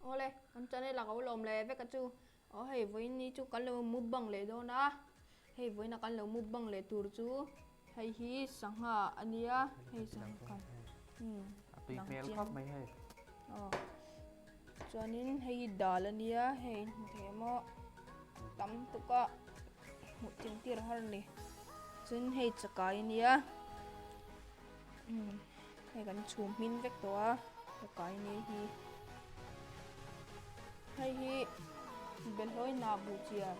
Awle, kan channel a ko lawm leh vek a chu. Aw hei vawiin ni chu kan lo mukbang leh dawn a, hei vawiin a kan lo mukbang leh tur chu hei hi sangha a nia, hei sangha kan umm A tui hmel khawp mai hei. Aw chuanin hei hi dal a nia, hei hmu thei em aw tam tuk a hmuh ching tir har a ni. Chuan hei chakai a nia umm hei kan chhum hmin vek tawh a chakai a nia hi. Hei hi Behlawi hnah buh chiar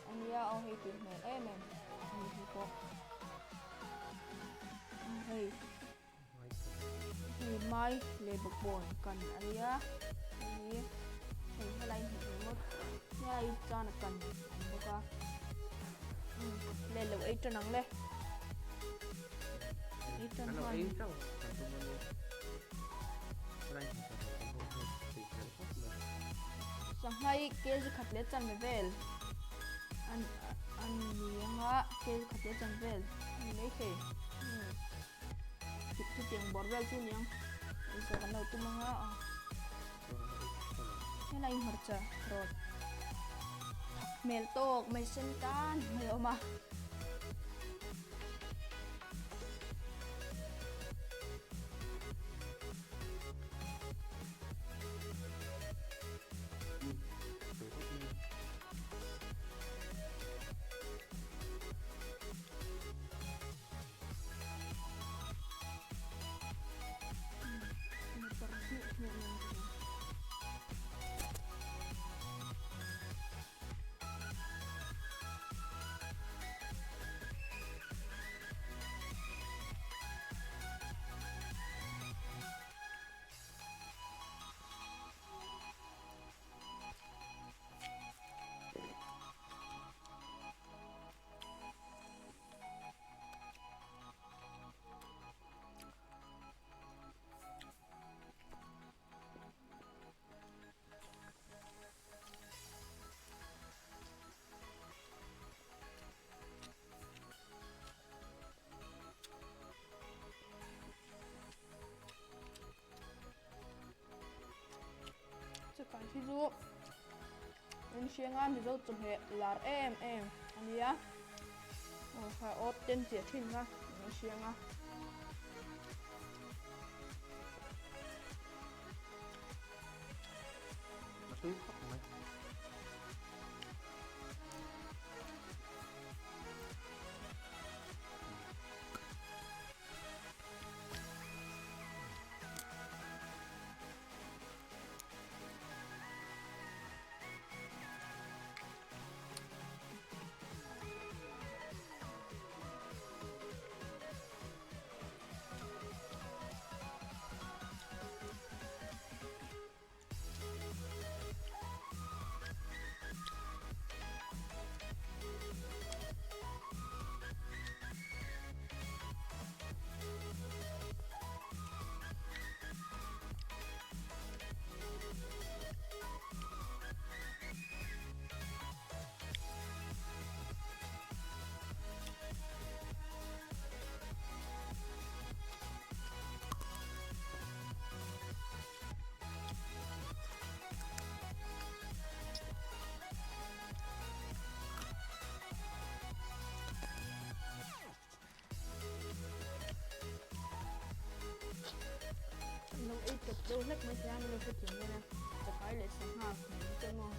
a nia aw hei tui hmel em em a ni hi pawh. Hei hei mai leh bawkbawn kan a nia hei hi hei helai hmuh theih ngawt helai chan a kan a ni bawk a le lo ei tan ang le ei tan nghal ei tang kan tum a nia helai hmuh theih kan pawh hei tui hmel khawp mai. Sangha hi kg khat leh chanve vel an a ni anga kg khat leh chanve vel a ni maithei chutiang bawr vel chu niang eisaw kan lo tum anga a helai hmarcha rawt thak hmel tawk mai sen tan mai a awm a. Chakai hi chu in hrianga Mizo chawhmeh lar em em a nia. Aw kha awt ten chiah thin kha in hrianga. A tui khawp mai. Lo ei tawp deuh hlek mai thei a, min lo hrethiam dawn a, chakai leh sangha hmel te maw.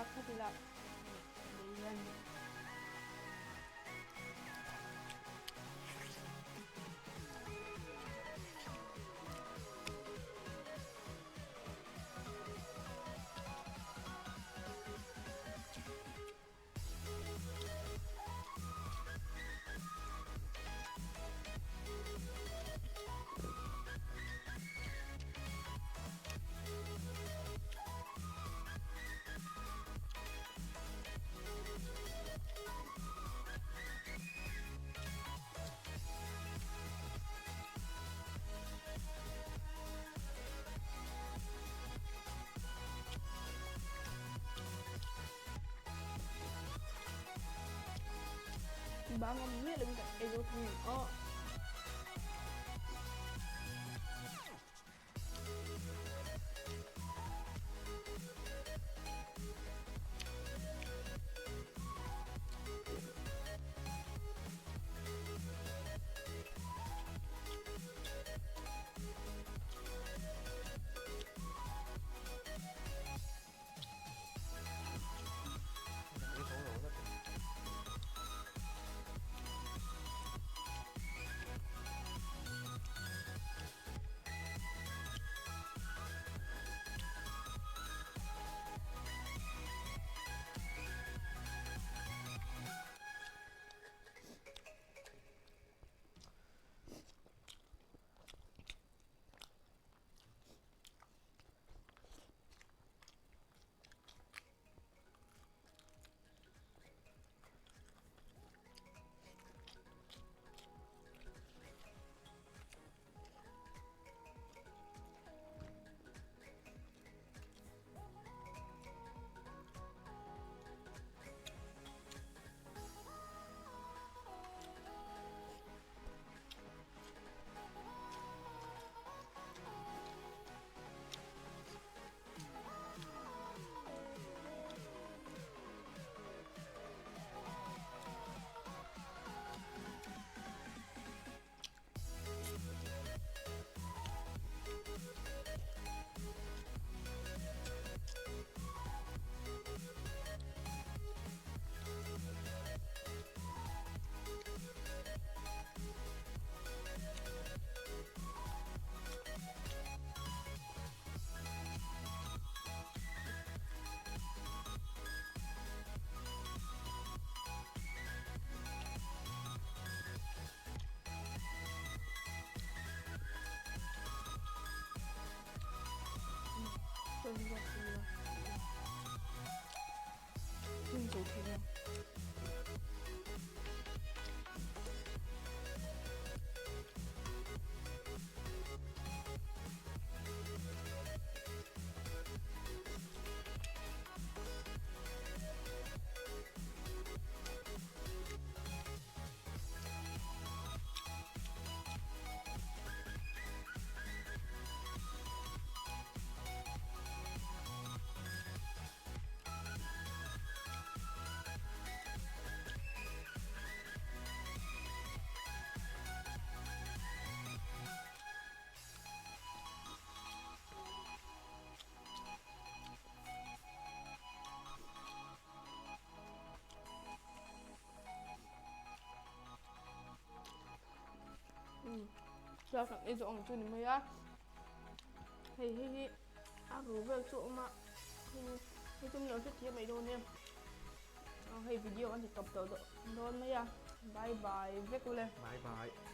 lak phawt ila lei hian. Bang awm miah lovin kan ei zo thung ang aw. Thlalak kan ei zawh ang chu ni mai a hei hei hi a ru vel chu a awm a hei chu min lo hrethiam mai dawn nia hei video an ti tawp tawh dawn mai a bye bye vek ule bye bye.